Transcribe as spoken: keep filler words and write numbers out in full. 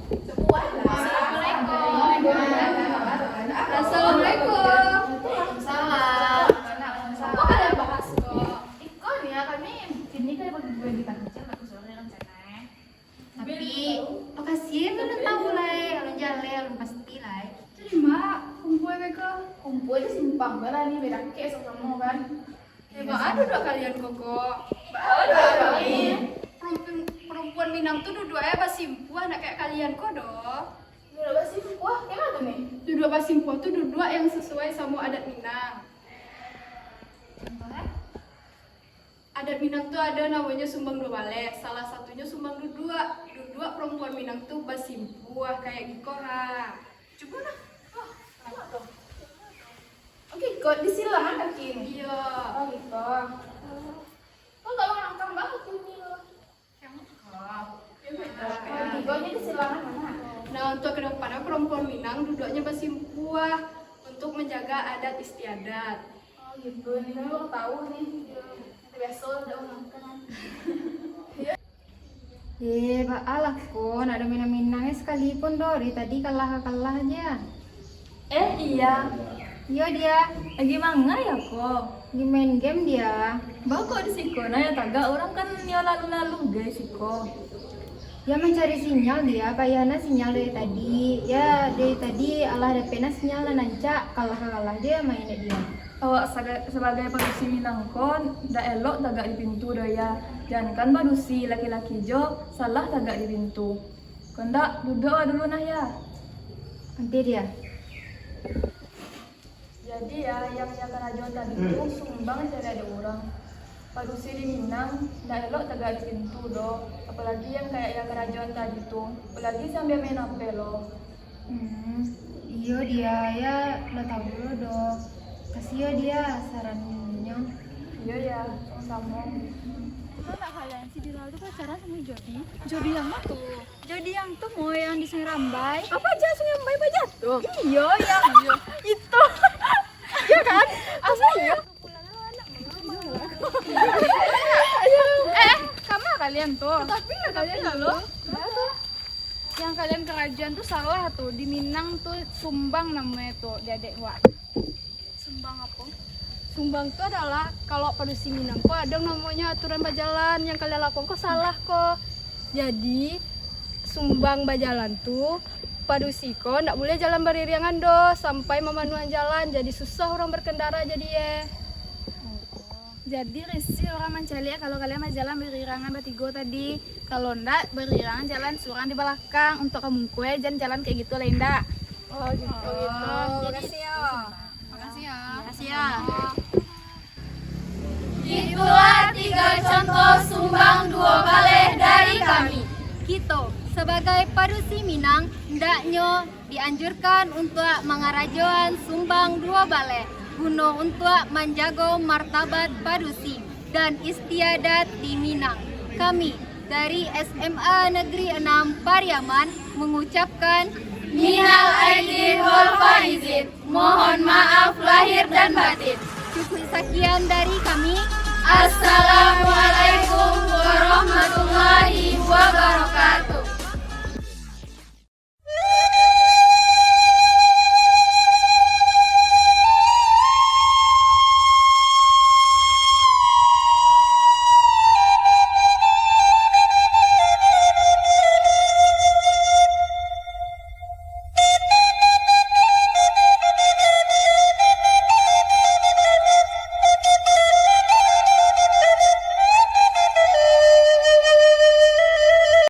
Assalamualaikum. Assalamualaikum. Waalaikumsalam. Apo kalian bahas ko? Iko ni, kami kini kan bagi dua di Tanjung, aku suruh rencana, eh. Tapi, lokasi alun tahu lai, alun jaleh, alun pasti lai. Jadi, Mak, kumpul beko. Kumpul di simpang, bala ni, bedakek samo-samo, kan. Eh, baa duduak kalian ko, ko? Baa duduak kami? Perempuan, perempuan Minang tu duduak e basimpuah, nak kayak kalian ko doh. Duduak basimpuah, kayak mana tu, Mi? Duduak basimpuah tu duduak yang sesuai samo adat Minang. Contoh, eh? Adat Minang tu ada namonyo sumbang duo baleh, salah satunyo sumbang duduak. Duduak perempuan Minang tu basimpuah, kayak giko ha. Cubo nah. Oh, cubo tu. Oke, kok di silangan kaki ni? Iya. Oh, gitu. Kok kalau nangkang banget ini loh. Yang kok. Yang kok. Oh, tigonya di silangan mana? Nah, untuk ke depannya perempuan Minang duduknya basimpuah untuk menjaga adat istiadat. Oh, gitu. Ini kan baru tahu nih. Nanti biasa udah makan. Eh, baa lah ko, ndak ado Minang-Minang e sakalipun doh, dari tadi kalah-kalah aja. Eh, iya. Iyo, dia. Lagi manga ya ko? Lagi main game dia. Baa kok di siko, nah, yo tagak, urang kan yo lalu-lalu gai siko. Yo mancari sinyal dia, payah nah sinyal dari tadi. Yo, dari tadi alah dapek nah sinyal nan rancak, kalah-kalah dia main dek dia. Awak saga-, sabagai padusi Minang ko, ndak elok tagak di pintu doh, ya. Jangankan padusi, laki-laki jo salah tagak di pintu. Kok ndak, duduak awak dulu nah, ya. Nanti dia. Jadi, ya, yang, yang karajo tadi tu sumbang cari adat urang. Padusi di Minang, ndak elok tagak di pintu doh. Apalagi yang kayak yang karajo tadi tu. Apalagi sambil main H P lo. Hmm, iyo dia, ya, lah tahu lo doh. Kasih yo dia sarannyo. Iyo ya, samo-samo. Tahu ndak kalian, si Bilal tu pacaran sama Jodi? Jodi yang mana tu? Jodi yang tu mo, yang di Sungai Rambai. Apa aja Sungai Rambai bajatuh? Iyo, yang itu. Iya kan? Apa iya? Eh, eh, kama kalian tu? Tapi lah kalian lalu. Yang kalian karajoan tu salah tu. Di Minang tu sumbang namonyo tu, di adek wak. Sumbang apo? Sumbang tu adalah, kalau padusi Minang ko ado namonyo aturan bajalan, yang kalian lakukan ko salah ko. Jadi, sumbang bajalan tu, padusi ko ndak buliah jalan baririangan doh, sampai mamanuahan jalan, jadi susah urang berkendara jadi, eh. Jadi, risih urang mancaliak kalau kalian bajalan barirangan batigo tadi. Kalau ndak, barirangan jalan surang di balakang. Untuak ka mungkue, jan jalan kayak gitu lai, ndak? Oh, gitu. Oh, gitu. Makasih, yo. Makasih, yo. Makasih, yo. Itulah tiga contoh sumbang duo baleh dari kami. Kito, sabagai padusi Minang, ndaknyo dianjurkan untuak mangarajoan sumbang duo baleh, guno untuak manjago martabat padusi dan istiadat di Minang. Kami dari S M A Negeri Enam Pariaman mengucapkan minal aidin wal faizin, mohon maaf lahir dan batin. Cukup sakian dari kami. Assalamualaikum warahmatullahi wabarakatuh.